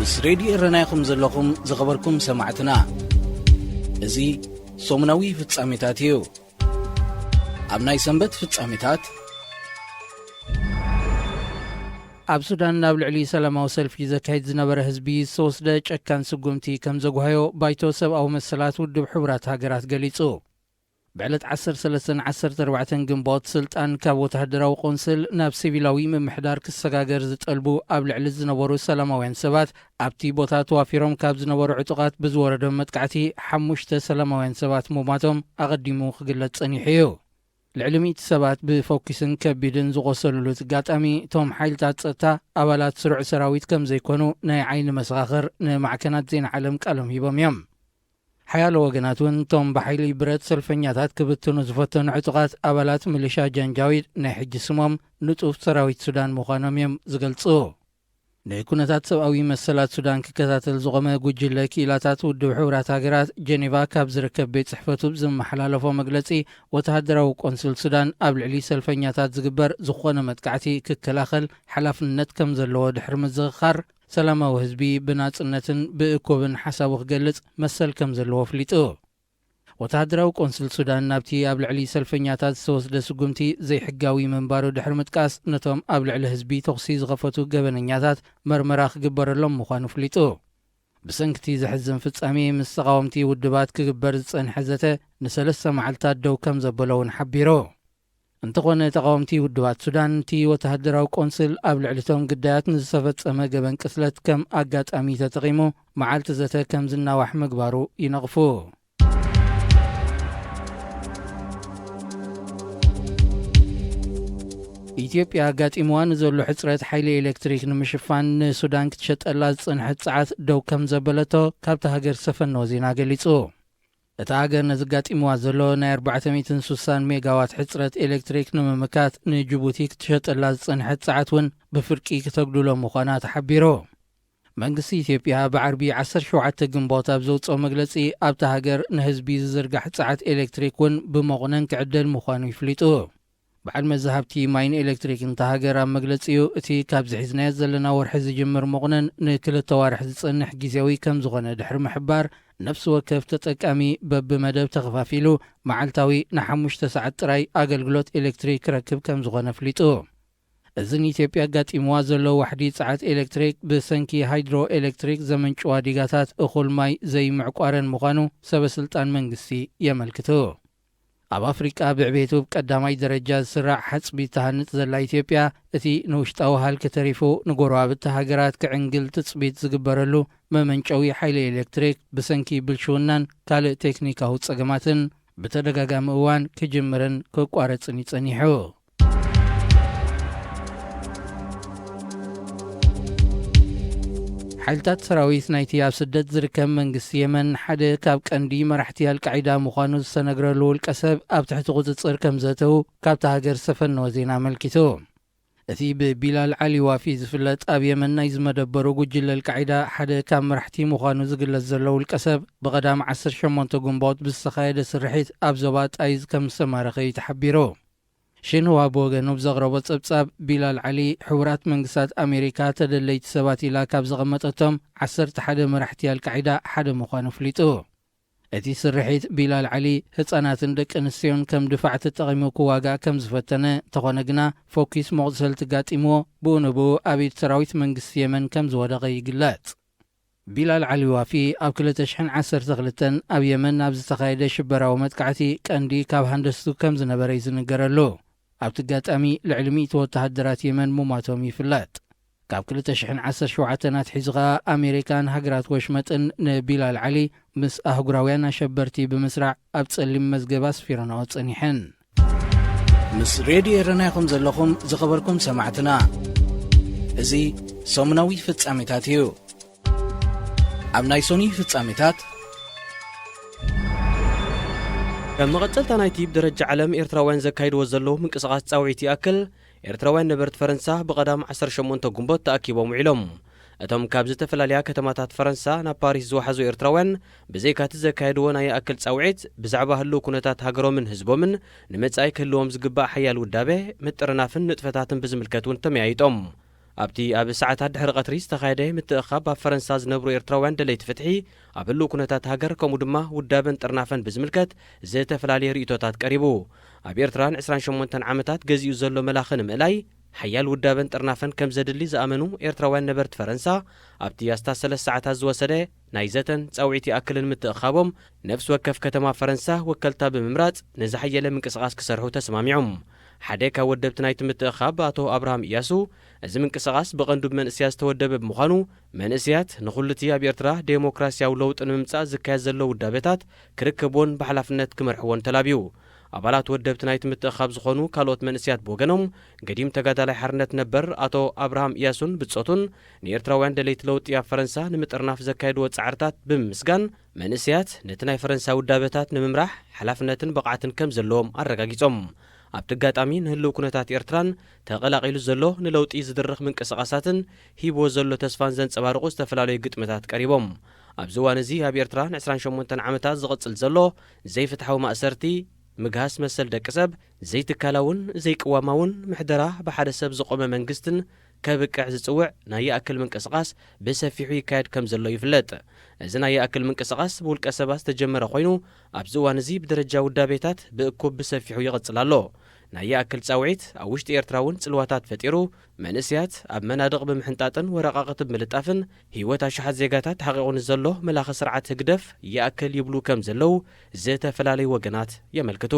ምስ ሬድዮ ኤረና ኢኹም ዘለኹም ዝኸበርኩም ሰማዕትና። እዚ ሰሙናዊ ፍጻሜታት እዩ። ኣብ ናይ ሰንበት ፍጻሜታት፣ ኣብ ሱዳን ናብ ልዕሊ ሰላማዊ ሰልፊ ዘካይድ ዝነበረ ህዝቢ ዝተወስደ ጨካን ስጉምቲ ከም ዘጓህዮ ባይቶ ሰብኣዊ መሰላት ውድብ ሕቡራት ሃገራት ገሊጹ። ብዕለት ዓሰርተ ሰለስተ ዓሰርተ ኣርባዕተ ግንቦት ስልጣን ካብ ወተሃደራዊ ቆንስል ናብ ሲቪላዊ ምምሕዳር ክሰጋገር ዝጠልቡ ኣብ ልዕሊ ዝነበሩ ሰላማውያን ሰባት ኣብቲ ቦታ ተዋፊሮም ካብ ዝነበሩ ዕጡቓት ብዝወረዶም መጥቃዕቲ ሓሙሽተ ሰላማውያን ሰባት ምሟቶም ኣቐዲሙ ክግለጽ ጸኒሑ እዩ። ልዕሊ ሚእቲ ሰባት ብፎኪስን ከቢድን ዝቖሰሉሉ ኣጋጣሚ፣ እቶም ሓይልታት ጸጥታ ኣባላት ስሩዕ ሰራዊት ከም ዘይኮኑ ናይ ዓይኒ መሰኻኽር ንማዕከናት ዜና ዓለም ቃሎም ሂቦም እዮም። ሓያሎ ወገናት እውን እቶም ብሓይሊ ብረት ሰልፈኛታት ክብትኑ ዝፈተኑ ዕጡቓት ኣባላት ሚሊሻ ጃንጃዊድ ናይ ሕጂ ስሞም ንጡፍ ሰራዊት ሱዳን ምዃኖም እዮም ዝገልጹ። ንኩነታት ሰብኣዊ መሰላት ሱዳን ክከታተል ዝቖመ ጉጅለ ክኢላታት ውድብ ሕቡራት ሃገራት ጀኔቫ ካብ ዝርከብ ቤት ጽሕፈቱ ብዝመሓላለፎ መግለጺ፣ ወተሃደራዊ ቆንስል ሱዳን ኣብ ልዕሊ ሰልፈኛታት ዝግበር ዝኾነ መጥቃዕቲ ክከላኸል ሓላፍነት ከም ዘለዎ ድሕሪ ምዝኽኻር፣ ሰላማዊ ህዝቢ ብናጽነትን ብእኩብን ሓሳቡ ክገልጽ መሰል ከም ዘለዎ ኣፍሊጡ። ወተሃደራዊ ቆንስል ሱዳን ናብቲ ኣብ ልዕሊ ሰልፈኛታት ዝተወስደ ስጉምቲ ዘይሕጋዊ ምንባሩ ድሕሪ ምጥቃስ፣ ነቶም ኣብ ልዕሊ ህዝቢ ተኹሲ ዝኸፈቱ ገበነኛታት መርመራ ክግበረሎም ምዃኑ ኣፍሊጡ። ብሰንኪ እቲ ዘሕዝን ፍጻሜ፣ ምስ ተቓወምቲ ውድባት ክግበር ዝጸንሐ ዘተ ንሰለስተ መዓልታት ደው ከም ዘበሎ እውን ሓቢሩ። እንተኾነ፣ ተቓወምቲ ውድባት ሱዳን፣ እቲ ወተሃደራዊ ቆንስል ኣብ ልዕሊቶም ግዳያት ንዝተፈጸመ ገበን ቅትለት ከም ኣጋጣሚ ተጠቒሙ፣ መዓልቲ ዘተ ከም ዝናዋሕ ምግባሩ ይነቕፉ። ኢትዮጵያ፣ ኣጋጢምዋ ንዘሎ ሕጽረት ሓይሊ ኤሌክትሪክ ንምሽፋን፣ ንሱዳን ክትሸጠላ ዝጸንሐት ጸዓት ደው ከም ዘበለቶ ካብታ ሃገር ዝሰፈነወ ዜና ገሊጹ። እታ ሃገር ነዚ ኣጋጢምዋ ዘሎ ናይ ኣርባዕተ ሚእትን ስሳን ሜጋዋት ሕጽረት ኤሌክትሪክ ንምምካት፣ ንጅቡቲ ክትሸጠላ ዝጸንሐት ጸዓት እውን ብፍርቂ ክተጉድሎ ምዃና ተሓቢሩ። መንግስቲ ኢትዮጵያ ብዓርቢ ዓሰርተ ሸውዓተ ግንቦት ኣብ ዘውጽኦ መግለጺ፣ ኣብታ ሃገር ንህዝቢ ዝዝርጋሕ ጸዓት ኤሌክትሪክ እውን ብመቑነን ክዕደል ምዃኑ ይፍሊጡ። በዓል መዚ ሃብቲ ማይን ኤሌክትሪክን እታ ሃገር ኣብ መግለጺኡ፣ እቲ ካብዚ ሒዝናዮ ዘለና ወርሒ ዝጅምር መቑነን ንክልተ ዋርሕ ዝጸንሕ ግዜያዊ ከም ዝኾነ ድሕሪ ምሕባር፣ ነፍሲ ወከፍ ተጠቃሚ በብመደብ ተኸፋፊሉ መዓልታዊ ንሓሙሽተ ሰዓት ጥራይ ኣገልግሎት ኤሌክትሪክ ክረክብ ከም ዝኾነ ኣፍሊጡ። እዚ ንኢትዮጵያ ኣጋጢምዋ ዘሎ ዋሕዲ ጸዓት ኤሌክትሪክ፣ ብሰንኪ ሃይድሮ ኤሌክትሪክ ዘመንጭዋ ዲጋታት እኹል ማይ ዘይምዕቋረን ምዃኑ ሰበ ስልጣን መንግስቲ የመልክቱ። ኣብ ኣፍሪቃ ብዕቤቱ ብቀዳማይ ደረጃ ዝስራዕ ሓጽቢ ትሃንጽ ዘላ ኢትዮጵያ፣ እቲ ንውሽጣዊ ሃልኪ ተሪፉ ንጎረባብቲ ሃገራት ክዕንግል ትጽቢት ዝግበረሉ መመንጨዊ ሓይሊ ኤሌክትሪክ፣ ብሰንኪ ብልሽውናን ካልእ ቴክኒካዊ ጸገማትን ብተደጋጋሚ እዋን ክጅምርን ክቋረጽን እዩ ጸኒሑ። ሓይልታት ሰራዊት ናይቲ ኣብ ስደት ዝርከብ መንግስቲ የመን፣ ሓደ ካብ ቀንዲ መራሕቲ ኣልቃዒዳ ምዃኑ ዝተነግረሉ ውልቀ ሰብ፣ ኣብ ትሕቲ ቁጽጽር ከም ዘእተዉ ካብታ ሃገር ዝተፈነወ ዜና ኣመልኪቱ። እቲ ብቢላል ዓሊ ዋፊ ዝፍለጥ፣ ኣብ የመን ናይ ዝመደበሩ ጉጅለ ኣልቃዒዳ ሓደ ካብ መራሕቲ ምዃኑ ዝግለጽ ዘሎ ውልቀ ሰብ፣ ብቐዳም ዓሰርተ ሸሞንተ ግንቦት ብዝተኻየደ ስርሒት ኣብ ዞባ ጣይዝ ከም ዝተማረኸ እዩ ተሓቢሩ። ሽንዋ ብወገኑ ብዘቕረቦ ጸብጻብ፣ ቢላል ዓሊ፣ ሕቡራት መንግስታት ኣሜሪካ ተደለይቲ ሰባት ኢላ ካብ ዘቐመጠቶም ዓሰርተ ሓደ መራሕቲ ኣልቃዒዳ ሓደ ምዃኑ ኣፍሊጡ። እቲ ስርሒት፣ ቢላል ዓሊ ህጻናትን ደቂ ኣንስትዮን ከም ድፋዕ ተጠቒሙ ክዋጋእ ከም ዝፈተነ፣ እንተኾነ ግና ፎኪስ መቑሰልቲ ኣጋጢምዎ፣ ብኡ ንብኡ ኣብ ኢድ ሰራዊት መንግስቲ የመን ከም ዝወደቐ ይግለጽ። ቢላል ዓሊ ዋፊ ኣብ ክልተ ሽሕን ዓሰርተ ክልተን ኣብ የመን ኣብ ዝተኻየደ ሽበራዊ መጥቃዕቲ ቀንዲ ካብ ሃንደስቱ ከም ዝነበረ እዩ ዝንገረሉ። ኣብቲ ኣጋጣሚ ልዕሊ ሚእቲ ወተሃደራት የመን ምሟቶም ይፍለጥ። ካብ ክልተ ሽሕን ዓሰርተ ሸውዓተን ኣትሒዙ ኸኣ ኣሜሪካን ሃገራት ወሽመጥን ንቢላል ዓሊ ምስ ኣህጉራውያን ኣሸበርቲ ብምስራዕ ኣብ ጸሊም መዝገብ ኣስፊረንኦ ጸኒሐን። ምስ ሬድዮ ኤረና ኢኹም ዘለኹም ዝኸበርኩም ሰማዕትና። እዚ ሰሙናዊ ፍጻሜታት እዩ። ኣብ ናይ ሶኒ ፍጻሜታት፣ ከም መቐጸልታ ናይቲ ብደረጃ ዓለም ኤርትራውያን ዘካይድዎ ዘለዉ ምንቅስቓስ ጻውዒት ይኣክል፣ ኤርትራውያን ነበርቲ ፈረንሳ ብቐዳም ዓሰርተ ሸሞንተ ግንቦት ተኣኪቦም ውዒሎም። እቶም ካብ ዝተፈላለያ ከተማታት ፈረንሳ ናብ ፓሪስ ዝወሓዙ ኤርትራውያን፣ ብዘይካቲ ዘካየድዎ ናይ ይኣክል ጻውዒት፣ ብዛዕባ ህልው ኩነታት ሃገሮምን ህዝቦምን፣ ንመጻኢ ክህልዎም ዝግባእ ሓያል ውዳበ፣ ምጥርናፍን ንጥፈታትን ብዝምልከት እውን ተመያይጦም። ኣብቲ ኣብ ሰዓታት ድሕሪ ቀትሪ ዝተኻየደ ምትእኻብ፣ ኣብ ፈረንሳ ዝነብሩ ኤርትራውያን ደለይቲ ፍትሒ ኣብ ህልው ኩነታት ሃገር፣ ከምኡ ድማ ውዳበን ጥርናፈን ብዝምልከት ዝተፈላለየ ርእይቶታት ቀሪቡ። ኣብ ኤርትራ ን ዕስራን ሸሞንተን ዓመታት ገዚኡ ዘሎ መላኺ ንምእላይ፣ ሓያል ውዳበን ጥርናፈን ከም ዘድሊ ዝኣመኑ ኤርትራውያን ነበርቲ ፈረንሳ፣ ኣብቲ ኣስታት ሰለስተ ሰዓታት ዝወሰደ ናይ ዘተን ጻውዒት ይኣክልን ምትእኻቦም፣ ነፍሲ ወከፍ ከተማ ፈረንሳ ወከልታ ብምምራጽ ንዝሓየለ ምንቅስቓስ ክሰርሑ ተሰማሚዖም። ሓደ ካብ ወደብቲ ናይቲ ምትእኻብ ኣቶ ኣብርሃም እያሱ፣ እዚ ምንቅስቓስ ብቐንዱ ብመንእስያት ዝተወደበ ብምዃኑ፣ መንእስያት ንኹሉ እቲ ኣብ ኤርትራ ዴሞክራስያዊ ለውጢ ንምምጻእ ዝካየድ ዘሎ ውዳበታት ክርክብዎን ብሓላፍነት ክመርሕዎን ተላብዩ። ኣባላት ወደብቲ ናይቲ ምትእኻብ ዝኾኑ ካልኦት መንእስያት ብወገኖም፣ ገዲም ተጋዳላይ ሓርነት ነበር ኣቶ ኣብርሃም እያሱን ብጾቱን፣ ንኤርትራውያን ደለይቲ ለውጢ ኣብ ፈረንሳ ንምጥርናፍ ዘካየድዎ ጻዕርታት ብምምስጋን፣ መንእስያት ነቲ ናይ ፈረንሳ ውዳበታት ንምምራሕ ሓላፍነትን ብቕዓትን ከም ዘለዎም ኣረጋጊጾም። ኣብቲ ኣጋጣሚ፣ ንህልው ኩነታት ኤርትራን ተቐላቒሉ ዘሎ ንለውጢ ዝድርኽ ምንቅስቓሳትን ሂብዎ ዘሎ ተስፋን ዘንጸባርቑ ዝተፈላለዩ ግጥምታት ቀሪቦም። ኣብዚ እዋን እዚ ኣብ ኤርትራ ን ዕስራን ሸሞንተን ዓመታት ዝቕጽል ዘሎ ዘይፍትሓዊ ማእሰርቲ፣ ምግሃስ መሰል ደቂ ሰብ፣ ዘይትካላውን ዘይቅዋማውን ምሕደራ፣ ብሓደ ሰብ ዝቖመ መንግስትን ከብቅዕ ዝጽውዕ ናይ ይኣክል ምንቅስቓስ ብሰፊሑ ይካየድ ከም ዘሎ ይፍለጥ። እዚ ናይ ይኣክል ምንቅስቓስ ብውልቀ ሰባት ዝተጀመረ ኮይኑ፣ ኣብዚ እዋን እዚ ብደረጃ ውዳቤታት ብእኩብ ብሰፊሑ ይቕጽል ኣሎ። ናይ ይኣክል ጻውዒት ኣብ ውሽጢ ኤርትራ እውን ጽልዋታት ፈጢሩ፣ መንእስያት ኣብ መናድቕ ብምሕንጣጥን ወረቓቕቲ ብምልጣፍን፣ ህይወት ኣሽሓት ዜጋታት ሓቒቑ ንዘሎ መላኺ ስርዓት ህግደፍ ይኣክል ይብሉ ከም ዘለዉ ዝተፈላለዩ ወገናት የመልክቱ።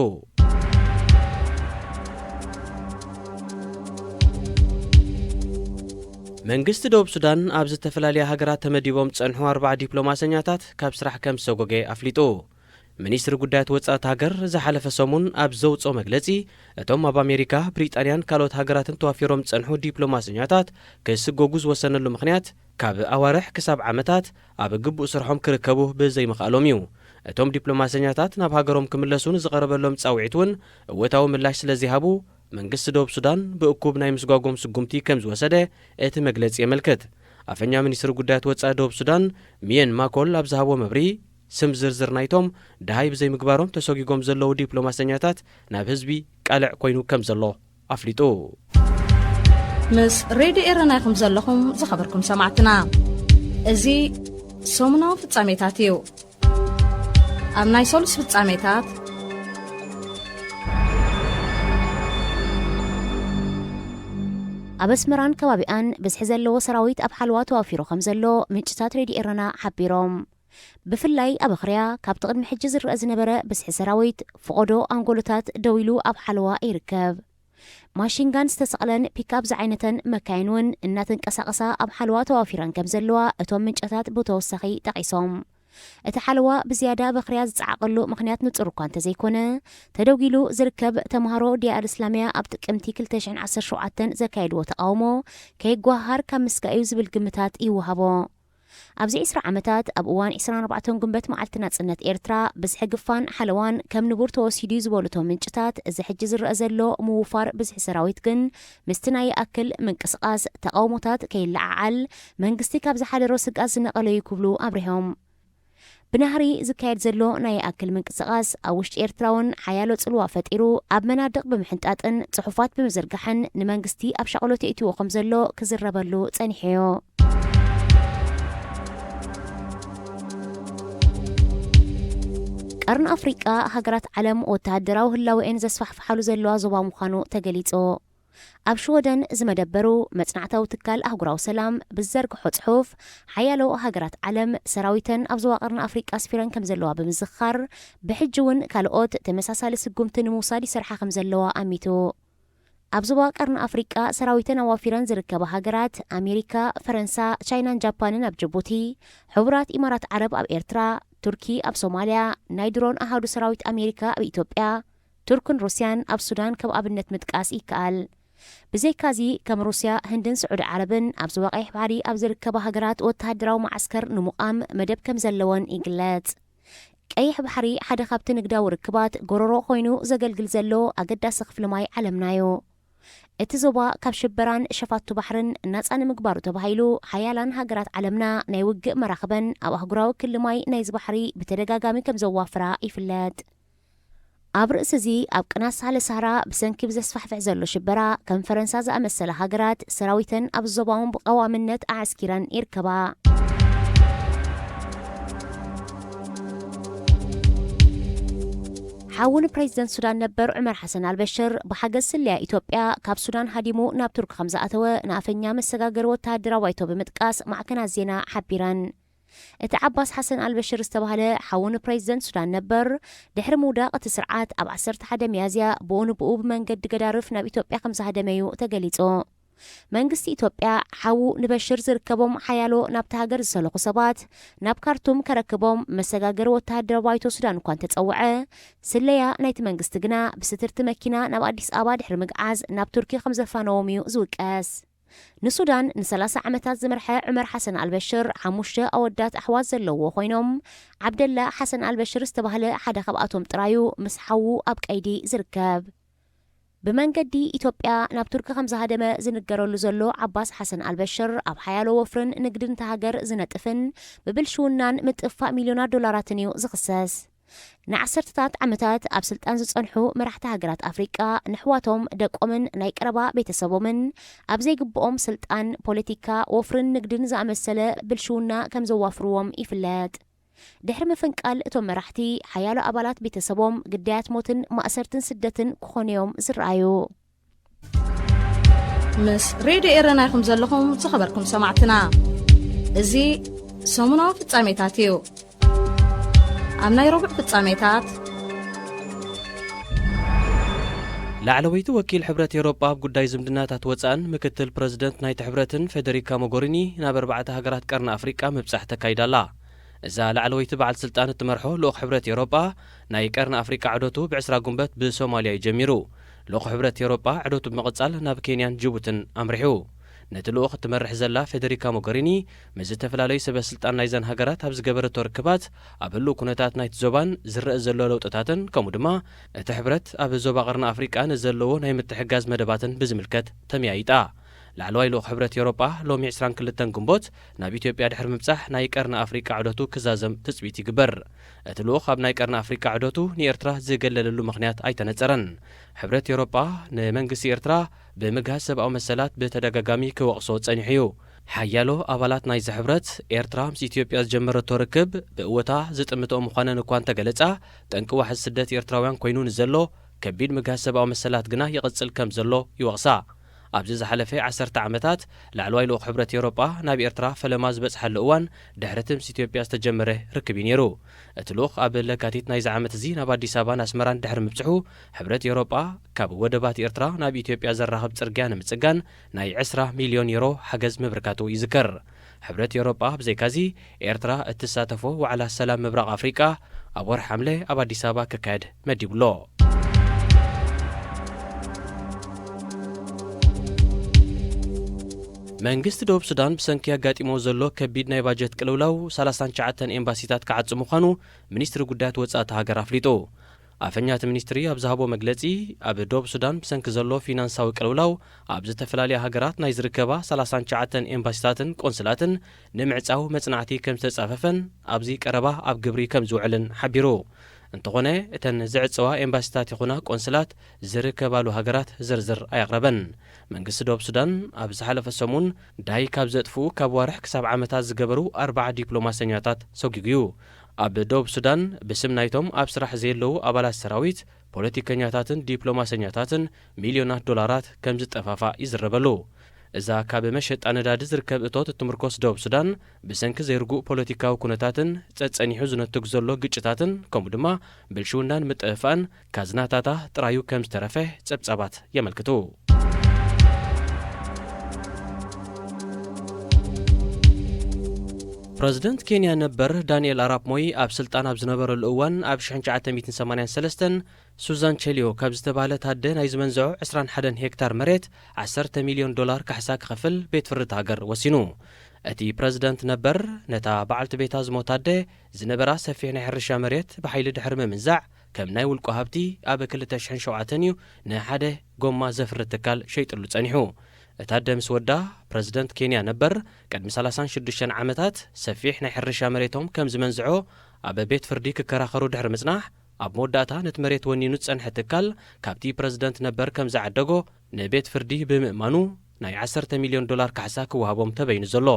መንግስቲ ደቡብ ሱዳን ኣብ ዝተፈላለያ ሃገራት ተመዲቦም ዝጸንሑ ኣርባዓ ዲፕሎማሰኛታት ካብ ስራሕ ከም ዝሰጎገ ኣፍሊጡ። ሚኒስትሪ ጉዳያት ወጻኢ እቲ ሃገር ዝሓለፈ ሰሙን ኣብ ዘውጽኦ መግለጺ፣ እቶም ኣብ ኣሜሪካ፣ ብሪጣንያን ካልኦት ሃገራትን ተዋፊሮም ዝጸንሑ ዲፕሎማሰኛታት ክስጎጉ ዝወሰነሉ ምኽንያት፣ ካብ ኣዋርሕ ክሳብ ዓመታት ኣብ ግቡእ ስርሖም ክርከቡ ብዘይምኽኣሎም እዩ። እቶም ዲፕሎማሰኛታት ናብ ሃገሮም ክምለሱ ንዝቐረበሎም ጻውዒት እውን እወታዊ ምላሽ ስለ ዘይሃቡ፣ መንግስቲ ደቡብ ሱዳን ብእኩብ ናይ ምስጓጎም ስጉምቲ ከም ዝወሰደ እቲ መግለጺ የመልክት። ኣፈኛ ሚኒስትሪ ጉዳያት ወጻኢ ደቡብ ሱዳን፣ ሚየን ማኮል፣ ኣብ ዝሃቦ መብርሂ፣ ስም ዝርዝር ናይቶም ደሃይ ብዘይምግባሮም ተሰጒጎም ዘለዉ ዲፕሎማሰኛታት ናብ ህዝቢ ቃልዕ ኮይኑ ከም ዘሎ ኣፍሊጡ። ምስ ሬድዮ ኤረና ኢኹም ዘለኹም ዝኸበርኩም ሰማዕትና። እዚ ሰሙናዊ ፍጻሜታት እዩ። ኣብ ናይ ሰሉስ ፍጻሜታት፣ ኣብ ኣስመራን ከባቢኣን ብዝሒ ዘለዎ ሰራዊት ኣብ ሓለዋ ተዋፊሩ ከም ዘሎ ምንጭታት ሬድዮ ኤረና ሓቢሮም። ብፍላይ ኣብ ኣኽርያ ካብቲ ቅድሚ ሕጂ ዝረአ ዝነበረ ብዝሒ ሰራዊት፣ ፈቖዶ ኣንጎሎታት ደው ኢሉ ኣብ ሓለዋ ይርከብ። ማሽንጋን ዝተሰቕለን ፒካፕ ዝዓይነተን መካይን እውን እናተንቀሳቐሳ ኣብ ሓለዋ ተዋፊረን ከም ዘለዋ እቶም ምንጨታት ብተወሳኺ ጠቒሶም። እቲ ሓለዋ ብዝያዳ በኽርያ ዝጸዓቐሉ ምኽንያት ንጹር እኳ እንተዘይኮነ፣ ተደጒሉ ዝርከብ ተምሃሮ ዲያ ኣልእስላምያ ኣብ ጥቅምቲ ክልተ ሽሕን ዓሰርተ ሸውዓተን ዘካየድዎ ተቓውሞ ከይጓሃር ካብ ምስጋእ እዩ ዝብል ግምታት ይወሃቦ። ኣብዚ ዕስራ ዓመታት፣ ኣብ እዋን ዕስራን ኣርባዕተን ጉንበት መዓልቲ ናጽነት ኤርትራ፣ ብዝሒ ግፋን ሓለዋን ከም ንቡር ተወሲዱ እዩ ዝበሉ እቶም ምንጭታት፣ እዚ ሕጂ ዝረአ ዘሎ ምውፋር ብዝሒ ሰራዊት ግን ምስቲ ናይ ይኣክል ምንቅስቓስ ተቓውሞታት ከይለዓዓል መንግስቲ ካብ ዝሓደሮ ስግኣት ዝነቐለ እዩ ክብሉ ኣብሪሆም። ብናህሪ ዝካየድ ዘሎ ናይ ይኣክል ምንቅስቓስ ኣብ ውሽጢ ኤርትራ እውን ሓያሎ ጽልዋ ፈጢሩ፣ ኣብ መናድቕ ብምሕንጣጥን ጽሑፋት ብምዝርጋሕን ንመንግስቲ ኣብ ሻቕሎት የእትዎ ከም ዘሎ ክዝረበሉ ጸኒሑ እዩ። ቀርኒ ኣፍሪቃ፣ ሃገራት ዓለም ወተሃደራዊ ህላወኤን ዘስፋሕፍሓሉ ዘለዋ ዞባ ምዃኑ ተገሊጹ። ኣብ ሽወደን ዝመደበሩ መጽናዕታዊ ትካል ኣህጉራዊ ሰላም ብዝዘርግሖ ጽሑፍ፣ ሓያሎ ሃገራት ዓለም ሰራዊተን ኣብ ዞባ ቀርኒ ኣፍሪቃ ኣስፊረን ከም ዘለዋ ብምዝኻር፣ ብሕጂ እውን ካልኦት ተመሳሳሊ ስጉምቲ ንምውሳድ ይሰርሓ ከም ዘለዋ ኣሚቱ። ኣብ ዞባ ቀርኒ ኣፍሪቃ ሰራዊተን ኣዋፊረን ዝርከባ ሃገራት ኣሜሪካ፣ ፈረንሳ፣ ቻይናን ጃፓንን ኣብ ጅቡቲ፣ ሕቡራት ኢማራት ዓረብ ኣብ ኤርትራ፣ ቱርኪ ኣብ ሶማልያ፣ ናይ ድሮን ኣሃዱ ሰራዊት ኣሜሪካ ኣብ ኢትዮጵያ፣ ቱርክን ሩስያን ኣብ ሱዳን ከም ኣብነት ምጥቃስ ይከኣል። ብዘይካዚ፣ ከም ሩስያ፣ ህንድን ስዑዲ ዓረብን ኣብ ዞባ ቀይሕ ባሕሪ ኣብ ዝርከባ ሃገራት ወተሃደራዊ መዓስከር ንምቋም መደብ ከም ዘለወን ይግለጽ። ቀይሕ ባሕሪ ሓደ ካብቲ ንግዳዊ ርክባት ጎረሮ ኮይኑ ዘገልግል ዘሎ ኣገዳሲ ክፍሊ ማይ ዓለምና እዩ። እቲ ዞባ ካብ ሽበራን ሸፋቱ ባሕርን ናጻ ንምግባሩ ተባሂሉ፣ ሓያላን ሃገራት ዓለምና ናይ ውግእ መራኽበን ኣብ ኣህጉራዊ ክሊ ማይ ናይዚ ባሕሪ ብተደጋጋሚ ከም ዘዋፍራ ይፍለጥ። ኣብ ርእሲ እዚ፣ ኣብ ቅናት ሳህለ ሳህራ ብሰንኪ ብዘስፋሕፍሕ ዘሎ ሽበራ፣ ከም ፈረንሳ ዝኣመሰላ ሃገራት ሰራዊተን ኣብ ዞባውን ብቐዋምነት ኣዕስኪረን ይርከባ። ሓዉ ንፕሬዚደንት ሱዳን ነበር ዑመር ሓሰን ኣልበሽር ብሓገዝ ስለያ ኢትዮጵያ ካብ ሱዳን ሃዲሙ ናብ ቱርኪ ከም ዝኣተወ ንኣፈኛ መሰጋገሪ ወተሃደራዊ ባይቶ ብምጥቃስ ማዕከናት ዜና ሓቢረን። እቲ ዓባስ ሓሰን ኣልበሽር ዝተባህለ ሓዉ ንፕሬዚደንት ሱዳን ነበር፣ ድሕሪ ምውዳቕ እቲ ስርዓት ኣብ ዓሰርተ ሓደ ሚያዝያ ብኡ ንብኡ ብመንገዲ ገዳርፍ ናብ ኢትዮጵያ ከም ዝሃደመ እዩ ተገሊጹ። መንግስቲ ኢትዮጵያ፣ ሓዉ ንበሽር ዝርከቦም ሓያሎ ናብቲ ሃገር ዝሰለኹ ሰባት ናብ ካርቱም ከረክቦም መሰጋገሪ ወተሃደራዊ ባይቶ ሱዳን እኳ እንተጸውዐ፣ ስለያ ናይቲ መንግስቲ ግና ብስትርቲ መኪና ናብ ኣዲስ ኣበባ ድሕሪ ምግዓዝ ናብ ቱርኪ ከም ዘፋነዎም እዩ ዝውቀስ። ንሱዳን ንሰላሳ ዓመታት ዝመርሐ ዑመር ሓሰን ኣልበሽር ሓሙሽተ ኣወዳት ኣሕዋት ዘለዎ ኮይኖም፣ ዓብደላ ሓሰን ኣልበሽር ዝተባህለ ሓደ ካብኣቶም ጥራዩ ምስ ሓዉ ኣብ ቀይዲ ዝርከብ። ብመንገዲ ኢትዮጵያ ናብ ቱርኪ ከም ዝሃደመ ዝንገረሉ ዘሎ ዓባስ ሓሰን ኣልበሽር፣ ኣብ ሓያሎ ወፍርን ንግድን እታ ሃገር ዝነጥፍን ብብልሽውናን ምጥፋእ ሚልዮናት ዶላራትን እዩ ዝኽሰስ። ንዓሰርተታት ዓመታት ኣብ ስልጣን ዝጸንሑ መራሕቲ ሃገራት ኣፍሪቃ፣ ንኣሕዋቶም፣ ደቆምን ናይ ቀረባ ቤተሰቦምን ኣብ ዘይግብኦም ስልጣን፣ ፖለቲካ፣ ወፍርን ንግድን ዝኣመሰለ ብልሽውና ከም ዘዋፍርዎም ይፍለጥ። ድሕሪ ምፍንቃል እቶም መራሕቲ፣ ሓያሎ ኣባላት ቤተሰቦም ግዳያት ሞትን ማእሰርትን ስደትን ክኾኑ እዮም ዝረኣዩ። ምስ ሬድዮ ኤረና ኢኹም ዘለኹም ዝኸበርኩም ሰማዕትና። እዚ ሰሙናዊ ፍጻሜታት እዩ። ኣብ ናይ ረቡዕ ፍጻሜታት፣ ላዕለወይቲ ወኪል ሕብረት ኤውሮጳ ኣብ ጉዳይ ዝምድናታት ወጻእን ምክትል ፕረዚደንት ናይቲ ሕብረትን ፌደሪካ ሞጎሪኒ ናብ ኣርባዕተ ሃገራት ቀርኒ ኣፍሪቃ ምብጻሕ ተካይዳ ኣላ። እዛ ላዕለወይቲ በዓል ስልጣን እትመርሖ ልኡኽ ሕብረት ኤውሮጳ ናይ ቀርኒ ኣፍሪቃ ዑደቱ ብዕስራ ጉንበት ብሶማልያ እዩ ጀሚሩ። ልኡኽ ሕብረት ኤውሮጳ ዑደቱ ብምቕጻል ናብ ኬንያን ጅቡትን ኣምሪሑ። ነቲ ልኡኽ እትመርሕ ዘላ ፌደሪካ ሞገሪኒ፣ ምስ ዝተፈላለዩ ሰበ ስልጣን ናይዘን ሃገራት ኣብ ዝገበረቶ ርክባት፣ ኣብ ህሉው ኩነታት ናይቲ ዞባን ዝረአ ዘሎ ለውጥታትን፣ ከምኡ ድማ እቲ ሕብረት ኣብ ዞባ ቀርኒ ኣፍሪቃ ንዘለዎ ናይ ምትሕግጋዝ መደባትን ብዝምልከት ተመያይጣ። ላዕለዋይ ልኡኽ ሕብረት ኤውሮጳ ሎሚ ዕስራን ክልተን ግንቦት ናብ ኢትዮጵያ ድሕሪ ምብጻሕ፣ ናይ ቀርኒ ኣፍሪቃ ዑደቱ ክዛዘም ትጽቢት ይግበር። እቲ ልኡኽ ኣብ ናይ ቀርኒ ኣፍሪቃ ዑደቱ ንኤርትራ ዝገለለሉ ምኽንያት ኣይተነጸረን። ሕብረት ኤውሮጳ ንመንግስቲ ኤርትራ ብምግሃስ ሰብኣዊ መሰላት ብተደጋጋሚ ክወቕሶ ጸኒሑ እዩ። ሓያሎ ኣባላት ናይዚ ሕብረት፣ ኤርትራ ምስ ኢትዮጵያ ዝጀመረቶ ርክብ ብእወታ ዝጥምትኦ ምዃነን እኳ እንተገለጻ፣ ጠንቂ ዋሕዚ ስደት ኤርትራውያን ኮይኑ ንዘሎ ከቢድ ምግሃስ ሰብኣዊ መሰላት ግና ይቕጽል ከም ዘሎ ይወቕሳ። ኣብዚ ዝሓለፈ ዓሰርተ ዓመታት፣ ላዕለዋይ ልኡኽ ሕብረት ኤውሮጳ ናብ ኤርትራ ፈለማ ዝበጽሓሉ እዋን፣ ድሕሪ እቲ ምስ ኢትዮጵያ ዝተጀመረ ርክብ እዩ ነይሩ። እቲ ልኡኽ ኣብ ለካቲት ናይዚ ዓመት እዚ ናብ ኣዲስ ኣበባን ኣስመራን ድሕሪ ምብጽሑ፣ ሕብረት ኤውሮጳ ካብ ወደባት ኤርትራ ናብ ኢትዮጵያ ዘራኽብ ጽርግያ ንምጽጋን ናይ ዕስራ ሚልዮን ዩሮ ሓገዝ ምብርካቱ ይዝከር። ሕብረት ኤውሮጳ ብዘይካዚ፣ ኤርትራ እትሳተፎ ዋዕላ ሰላም ምብራቕ ኣፍሪቃ ኣብ ወርሒ ሓምለ ኣብ ኣዲስ ኣበባ ክካየድ መዲቡ ኣሎ። መንግስቲ ደቡብ ሱዳን ብሰንኪ ኣጋጢሞ ዘሎ ከቢድ ናይ ባጀት ቅልውላው ሰላሳን ትሽዓተን ኤምባሲታት ክዓጽ ምዃኑ ሚኒስትሪ ጉዳያት ወጻኢ እታ ሃገር ኣፍሊጡ። ኣፈኛ እቲ ሚኒስትሪ ኣብ ዝሃቦ መግለጺ፣ ኣብ ደቡብ ሱዳን ብሰንኪ ዘሎ ፊናንሳዊ ቅልውላው ኣብ ዝተፈላለያ ሃገራት ናይ ዝርከባ ሰላሳን ትሽዓተን ኤምባሲታትን ቆንስላትን ንምዕጻው መጽናዕቲ ከም ዝተጻፈፈን ኣብዚ ቀረባ ኣብ ግብሪ ከም ዝውዕልን ሓቢሩ። እንተኾነ፣ እተን ዝዕጸዋ ኤምባሲታት ይኹና ቆንስላት ዝርከባሉ ሃገራት ዝርዝር ኣየቕረበን። መንግስቲ ደቡብ ሱዳን ኣብ ዝሓለፈ ሰሙን ዳይ ካብ ዘጥፍኡ ካብ ዋርሕ ክሳብ ዓመታት ዝገበሩ ኣርባዓ ዲፕሎማሰኛታት ሰጒጉ እዩ። ኣብ ደቡብ ሱዳን ብስም ናይቶም ኣብ ስራሕ ዘየለዉ ኣባላት ሰራዊት፣ ፖለቲከኛታትን ዲፕሎማሰኛታትን ሚልዮናት ዶላራት ከም ዝጠፋፋእ ይዝረበሉ። እዛ ካብ መሸጣ ነዳዲ ዝርከብ እቶት እትምርኮስ ደቡብ ሱዳን፣ ብሰንኪ ዘይርጉእ ፖለቲካዊ ኩነታትን ጸጸኒሑ ዝነትግ ዘሎ ግጭታትን፣ ከምኡ ድማ ብልሽውናን ምጥፍፋእን ካዝናታታ ጥራዩ ከም ዝተረፈ ጸብጻባት የመልክቱ። ፕረዚደንት ኬንያ ነበር ዳንኤል ኣራፕ ሞይ ኣብ ስልጣን ኣብ ዝነበረሉ እዋን፣ ኣብ ሽሕን ትሽዓተ ሚእትን ሰማንያን ሰለስተን ሱዛን ቸሊዮ ካብ ዝተባህለት ኣደ ናይ ዝመንዝዖ ዕስራን ሓደን ሄክታር መሬት ዓሰርተ ሚልዮን ዶላር ካሕሳ ክኸፍል ቤት ፍርዲ እታ ሃገር ወሲኑ። እቲ ፕረዚደንት ነበር፣ ነታ በዓልቲ ቤታ ዝሞታ ኣደ ዝነበራ ሰፊሕ ናይ ሕርሻ መሬት ብሓይሊ ድሕሪ ምምንዛዕ፣ ከም ናይ ውልቁ ሃብቲ ኣብ ክልተ ሽሕን ሸውዓተን እዩ ንሓደ ጎማ ዘፍሪ ትካል ሸይጥሉ ጸኒሑ። እታ ኣደ ምስ ወዳ፣ ፕረዚደንት ኬንያ ነበር፣ ቅድሚ ሰላሳን ሽዱሽተን ዓመታት ሰፊሕ ናይ ሕርሻ መሬቶም ከም ዝመንዝዖ ኣብ ቤት ፍርዲ ክከራኸሩ ድሕሪ ምጽናሕ፣ ኣብ መወዳእታ ነቲ መሬት ወኒኑ ዝጸንሐ ትካል ካብቲ ፕረዚደንት ነበር ከም ዝዓደጎ ንቤት ፍርዲ ብምእማኑ ናይ ዓሰርተ ሚልዮን ዶላር ካሕሳ ክወሃቦም ተበይኑ ዘሎ።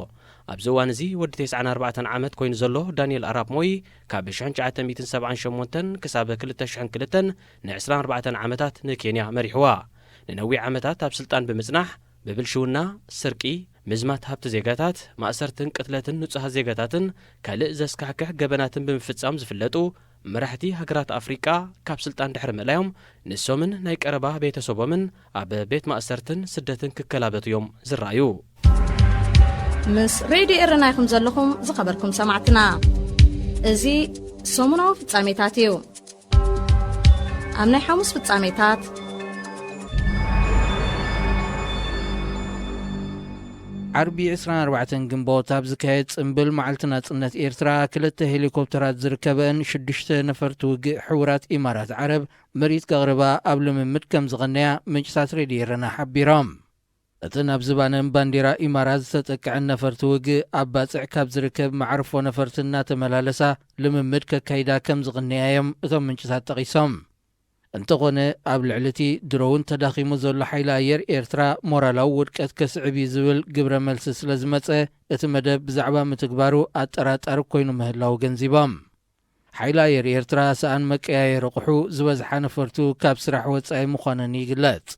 ኣብዚ እዋን እዚ ወዲ ተስዓን ኣርባዕተን ዓመት ኮይኑ ዘሎ ዳንኤል ኣራፕ ሞይ ካብ ሽሕን ትሽዓተ ሚእትን ሰብዓን ሸሞንተን ክሳብ ክልተ ሽሕን ክልተን ን ዕስራን ኣርባዕተን ዓመታት ንኬንያ መሪሕዋ። ንነዊሕ ዓመታት ኣብ ስልጣን ብምጽናሕ ብብልሽውና፣ ስርቂ፣ ምዝማት ሃብቲ ዜጋታት፣ ማእሰርትን ቅትለትን ንጹሃት ዜጋታትን ካልእ ዘስካሕክሕ ገበናትን ብምፍጻም ዝፍለጡ መራሕቲ ሃገራት ኣፍሪቃ ካብ ስልጣን ድሕሪ ምእላዮም ንሶምን ናይ ቀረባ ቤተሰቦምን ኣብ ቤት ማእሰርትን ስደትን ክከላበቱ እዮም ዝረኣዩ። ምስ ሬድዮ ኤረና ኢኹም ዘለኹም ዝኸበርኩም ሰማዕትና። እዚ ሰሙናዊ ፍጻሜታት እዩ። ኣብ ናይ ሓሙስ ፍጻሜታት ዓርቢ ዕስራን ኣርባዕተን ግንቦት ኣብ ዝካየድ ጽምብል መዓልቲ ናጽነት ኤርትራ ክልተ ሄሊኮፕተራት ዝርከበን ሽዱሽተ ነፈርቲ ውግእ ሕቡራት ኢማራት ዓረብ መሬት ከቕርባ ኣብ ልምምድ ከም ዝቐነያ ምንጭታት ሬድዮ ኤረና ሓቢሮም። እተን ኣብ ዝባነን ባንዴራ ኢማራት ዝተጠቅዐን ነፈርቲ ውግእ ኣብ ባጽዕ ካብ ዝርከብ መዓርፎ ነፈርቲ እናተመላለሳ ልምምድ ከካይዳ ከም ዝቕነያ እዮም እቶም ምንጭታት ጠቒሶም። እንተኾነ ኣብ ልዕሊ እቲ ድሮውን ተዳኺሙ ዘሎ ሓይሊ ኣየር ኤርትራ ሞራላዊ ውድቀት ከስዕብ እዩ ዝብል ግብረ መልሲ ስለ ዝመጸ እቲ መደብ ብዛዕባ ምትግባሩ ኣጠራጣሪ ኮይኑ ምህላው ገንዚቦም። ሓይሊ ኣየር ኤርትራ ሰኣን መቀያየሪ ቁሑ ዝበዝሓ ነፈርቱ ካብ ስራሕ ወጻኢ ምዃነን ይግለጽ።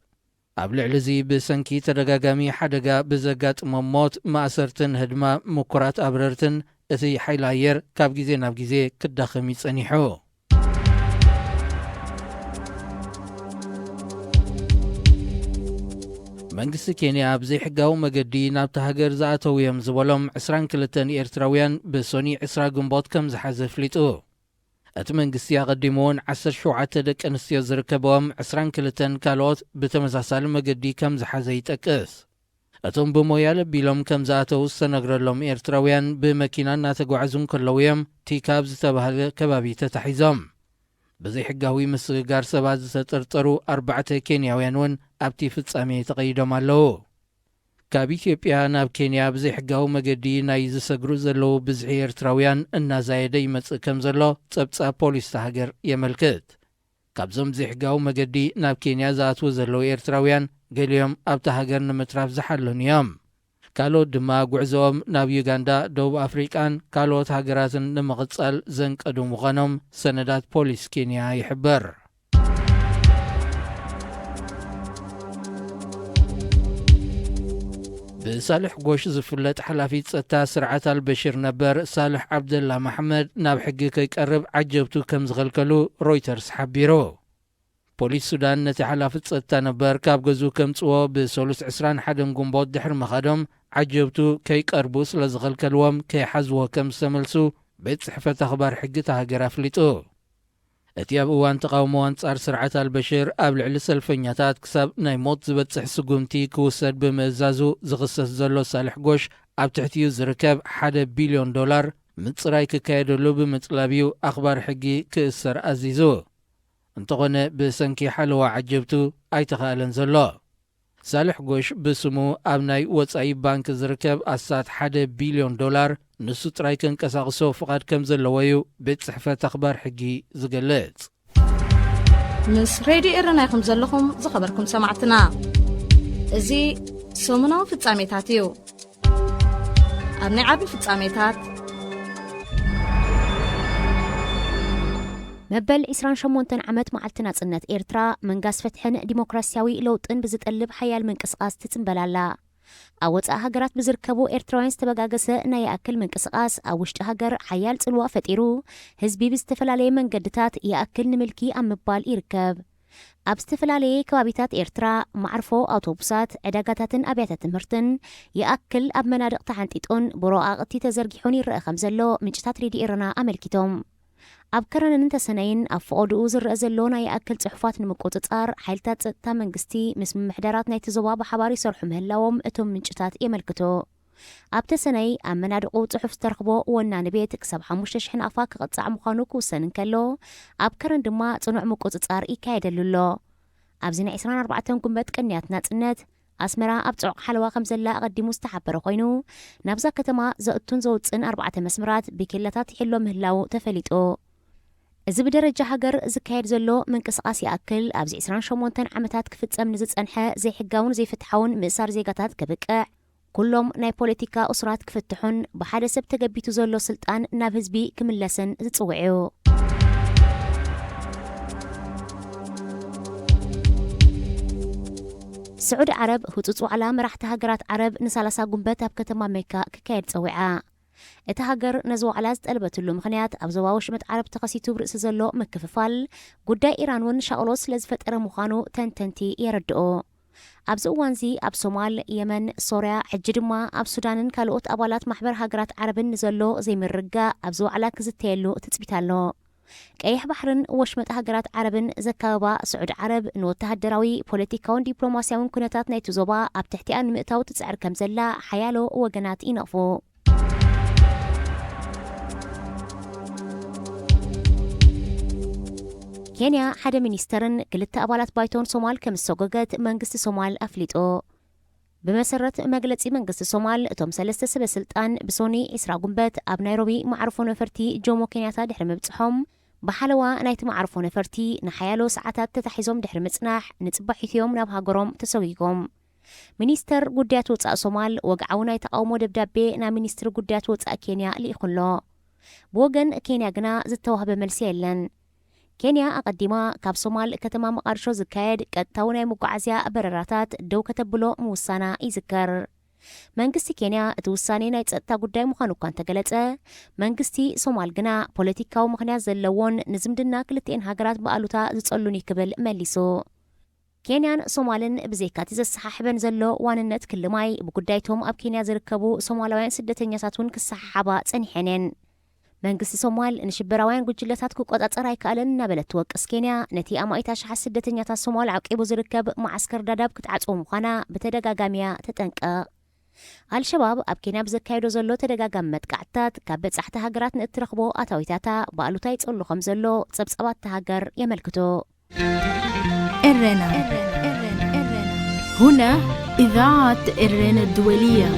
ኣብ ልዕሊ እዚ ብሰንኪ ተደጋጋሚ ሓደጋ ብዘጋጥሞም ሞት፣ ማእሰርትን ህድማ ምኩራት ኣብረርትን እቲ ሓይሊ ኣየር ካብ ግዜ ናብ ግዜ ክዳኸም እዩ ጸኒሑ። መንግስቲ ኬንያ ብዘይሕጋዊ መገዲ ናብቲ ሃገር ዝኣተው እዮም ዝበሎም ዕስራን ክልተን ኤርትራውያን ብሶኒ ዕስራ ግንቦት ከም ዝሓዘ ኣፍሊጡ። እቲ መንግስቲ ኣቐዲሙ እውን ዓሰርተ ሸውዓተ ደቂ ኣንስትዮ ዝርከበዎም ዕስራን ክልተን ካልኦት ብተመሳሳሊ መገዲ ከም ዝሓዘ ይጠቅስ። እቶም ብሞያ ለቢሎም ከም ዝኣተው ዝተነግረሎም ኤርትራውያን ብመኪና እናተጓዕዙ እንከለዉ እዮም ቲካ ኣብ ዝተባህለ ከባቢ ተታሒዞም። ብዘይሕጋዊ ምስግጋር ሰባት ዝተጠርጠሩ ኣርባዕተ ኬንያውያን እውን ኣብቲ ፍጻሜ ተቐይዶም ኣለዉ። ካብ ኢትዮጵያ ናብ ኬንያ ብዘይሕጋዊ መገዲ ናይ ዝሰግሩ ዘለዉ ብዝሒ ኤርትራውያን እናዛየደ ይመጽእ ከም ዘሎ ጸብጻብ ፖሊስ እታ ሃገር የመልክት። ካብዞም ብዘይሕጋዊ መገዲ ናብ ኬንያ ዝኣትዉ ዘለዉ ኤርትራውያን ገሊኦም ኣብታ ሃገር ንምትራፍ ዝሓለኑ እዮም። ካልኦት ድማ ጉዕዞኦም ናብ ዩጋንዳ፣ ደቡብ ኣፍሪቃን ካልኦት ሃገራትን ንምቕጻል ዘንቀዱ ምዃኖም ሰነዳት ፖሊስ ኬንያ ይሕብር። ብሳልሕ ጎሽ ዝፍለጥ ሓላፊ ጸጥታ ስርዓት ኣልበሽር ነበር ሳልሕ ዓብደላ መሓመድ ናብ ሕጊ ከይቀርብ ዓጀብቱ ከም ዝኸልከሉ ሮይተርስ ሓቢሩ። ፖሊስ ሱዳን ነቲ ሓላፊ ጸጥታ ነበር ካብ ገዝኡ ከምጽዎ ብሰሉስ ዕስራን ሓደን ግንቦት ድሕሪ ምኻዶም ዓጀብቱ ከይቀርቡ ስለ ዝኸልከልዎም ከይሓዝዎ ከም ዝተመልሱ ቤት ጽሕፈት ኣኽባር ሕጊ እታ ሃገር ኣፍሊጡ። እቲ ኣብ እዋን ተቓውሞ ኣንጻር ስርዓት ኣልበሽር ኣብ ልዕሊ ሰልፈኛታት ክሳብ ናይ ሞት ዝበጽሕ ስጉምቲ ክውሰድ ብምእዛዙ ዝኽሰስ ዘሎ ሳልሕ ጎሽ ኣብ ትሕቲኡ ዝርከብ ሓደ ቢልዮን ዶላር ምጽራይ ክካየደሉ ብምጥላብ እዩ ኣኽባር ሕጊ ክእሰር ኣዚዙ። እንተኾነ ብሰንኪ ሓለዋ ዓጀብቱ ኣይተኻእለን ዘሎ። ሳልሕ ጎሽ ብስሙ ኣብ ናይ ወጻኢ ባንክ ዝርከብ ኣስታት ሓደ ቢልዮን ዶላር ንሱ ጥራይ ከንቀሳቕሶ ፍቓድ ከም ዘለዎ እዩ ቤት ጽሕፈት ኣኽባር ሕጊ ዝገልጽ። ምስ ሬድዮ ኤረና ኢኹም ዘለኹም ዝኸበርኩም ሰማዕትና። እዚ ሰሙናዊ ፍጻሜታት እዩ። ኣብ ናይ ዓቢ ፍጻሜታት መበል ዕስራን ሸሞንተን ዓመት መዓልቲ ናጽነት ኤርትራ፣ ምንጋስ ፍትሕን ዲሞክራስያዊ ለውጥን ብዝጠልብ ሓያል ምንቅስቓስ ትጽንበል ኣላ። ኣብ ወጻኢ ሃገራት ብዝርከቡ ኤርትራውያን ዝተበጋገሰ ናይ ይኣክል ምንቅስቓስ ኣብ ውሽጢ ሃገር ሓያል ጽልዋ ፈጢሩ፣ ህዝቢ ብዝተፈላለየ መንገድታት ይኣክል ንምልኪ ኣብ ምባል ይርከብ። ኣብ ዝተፈላለየ ከባቢታት ኤርትራ፣ መዓርፎ ኣውቶቡሳት፣ ዕዳጋታትን ኣብያተ ትምህርትን ይኣክል ኣብ መናድቕ ተሓንጢጡን ብረቋቕቲ ተዘርጊሑን ይረኣ ከም ዘሎ ምንጭታት ሬድዮ ኤረና ኣመልኪቶም። ኣብ ከረንን ተሰነይን ኣብ ፈቐድኡ ዝረኣ ዘሎ ናይ ይኣክል ጽሑፋት ንምቁጽጻር ሓይልታት ጸጥታ መንግስቲ ምስ ምምሕዳራት ናይቲ ዞባ ብሓባር ይሰርሑ ምህላዎም እቶም ምንጭታት የመልክቱ። ኣብ ተሰነይ ኣብ መናድቑ ጽሑፍ ዝተረኽቦ ወናኒ ቤት ክሳብ ሓሙሽተ ሽሕ ናቕፋ ክቕጻዕ ምዃኑ ክውሰን እንከሎ፣ ኣብ ከረን ድማ ጽኑዕ ምቁጽጻር ይካየደሉ ኣሎ። ኣብዚ ናይ ዕስራን ኣርባዕተን ጉንበት ቅንያት ናጽነት፣ ኣስመራ ኣብ ጽዑቕ ሓለዋ ከም ዘላ ኣቐዲሙ ዝተሓበረ ኮይኑ፣ ናብዛ ከተማ ዘእቱን ዘውጽእን ኣርባዕተ መስመራት ብኬላታት ይሕሎ ምህላዉ ተፈሊጡ። እዚ ብደረጃ ሃገር ዝካየድ ዘሎ ምንቅስቓስ ይኣክል ኣብዚ ዕስራን ሸሞንተን ዓመታት ክፍጸም ንዝጸንሐ ዘይሕጋውን ዘይፍትሓውን ምእሳር ዜጋታት ከብቅዕ፣ ኩሎም ናይ ፖለቲካ እሱራት ክፍትሑን ብሓደ ሰብ ተገቢቱ ዘሎ ስልጣን ናብ ህዝቢ ክምለስን ዝጽውዕ እዩ። ስዑዲ ዓረብ ህጹጽ ዋዕላ መራሕቲ ሃገራት ዓረብ ንሳላሳ ጉንበት ኣብ ከተማ ሜካ ክካየድ ጸዊዓ። እታ ሃገር ነዚ ዋዕላ ዝጠልበትሉ ምኽንያት ኣብ ዞባ ወሽመጥ ዓረብ ተኸሲቱ ብርእሲ ዘሎ ምክፍፋል ጉዳይ ኢራን እውን ሻቕሎት ስለ ዝፈጠረ ምዃኑ ተንተንቲ የረድኡ። ኣብዚ እዋንዚ ኣብ ሶማል፣ የመን፣ ሶርያ፣ ሕጂ ድማ ኣብ ሱዳንን ካልኦት ኣባላት ማሕበር ሃገራት ዓረብን ንዘሎ ዘይምርግጋእ ኣብዚ ዋዕላ ክዝተየሉ ትጽቢት ኣሎ። ቀይሕ ባሕርን ወሽመጥ ሃገራት ዓረብን ዘካበባ ስዑድ ዓረብ ንወተሃደራዊ፣ ፖለቲካውን ዲፕሎማስያውን ኩነታት ናይቲ ዞባ ኣብ ትሕቲኣ ንምእታው ትጽዕር ከም ዘላ ሓያሎ ወገናት ይነቕፉ። ኬንያ ሓደ ሚኒስተርን ክልተ ኣባላት ባይቶን ሶማል ከም ዝሰጎገት መንግስቲ ሶማል ኣፍሊጡ። ብመሰረት መግለጺ መንግስቲ ሶማል፣ እቶም ሰለስተ ሰበ ስልጣን ብሶኒ ዕስራ ጉንበት ኣብ ናይሮቢ መዓርፎ ነፈርቲ ጆሞ ኬንያታ ድሕሪ ምብጽሖም፣ ብሓለዋ ናይቲ መዓርፎ ነፈርቲ ንሓያሎ ሰዓታት ተታሒዞም ድሕሪ ምጽናሕ፣ ንጽባሒቱ እዮም ናብ ሃገሮም ተሰጒጎም። ሚኒስተር ጉዳያት ወጻኢ ሶማል ወግዓዊ ናይ ተቓውሞ ደብዳቤ ናብ ሚኒስትሪ ጉዳያት ወጻኢ ኬንያ ልኢኹ ኣሎ። ብወገን ኬንያ ግና ዝተዋህበ መልሲ የለን። ኬንያ ኣቐዲማ ካብ ሶማል ከተማ መቓድሾ ዝካየድ ቀጥታዊ ናይ መጓዓዝያ በረራታት ደው ከተብሎ ምውሳና ይዝከር። መንግስቲ ኬንያ እቲ ውሳኔ ናይ ጸጥታ ጉዳይ ምዃኑ እኳ እንተገለጸ፣ መንግስቲ ሶማል ግና ፖለቲካዊ ምኽንያት ዘለዎን ንዝምድና ክልቲኤን ሃገራት ብኣሉታ ዝጸሉን እዩ ክብል መሊሱ። ኬንያን ሶማልን ብዘይካ'ቲ ዘሰሓሕበን ዘሎ ዋንነት ክሊ ማይ፣ ብጉዳይቶም ኣብ ኬንያ ዝርከቡ ሶማላውያን ስደተኛታት እውን ክሰሓሓባ ጸኒሐን እየን። መንግስቲ ሶማል ንሽበራውያን ጉጅለታት ክቆጻጸር ኣይከኣለን እናበለት ትወቅስ ኬንያ፣ ነቲ ኣማኢት ኣሽሓት ስደተኛታት ሶማል ዓቂቡ ዝርከብ መዓስከር ዳዳብ ክትዓጽዎ ምዃና ብተደጋጋሚ እያ ተጠንቅቕ። ኣልሸባብ ኣብ ኬንያ ብዘካየዶ ዘሎ ተደጋጋሚ መጥቃዕትታት ካብ በጻሕቲ ሃገራት ንእትረኽቦ ኣታዊታታ ብኣሉታ ይጸሉ ከም ዘሎ ጸብጻባት እታ ሃገር የመልክቱ። ኤረና። هنا إذاعة إرنا الدولية.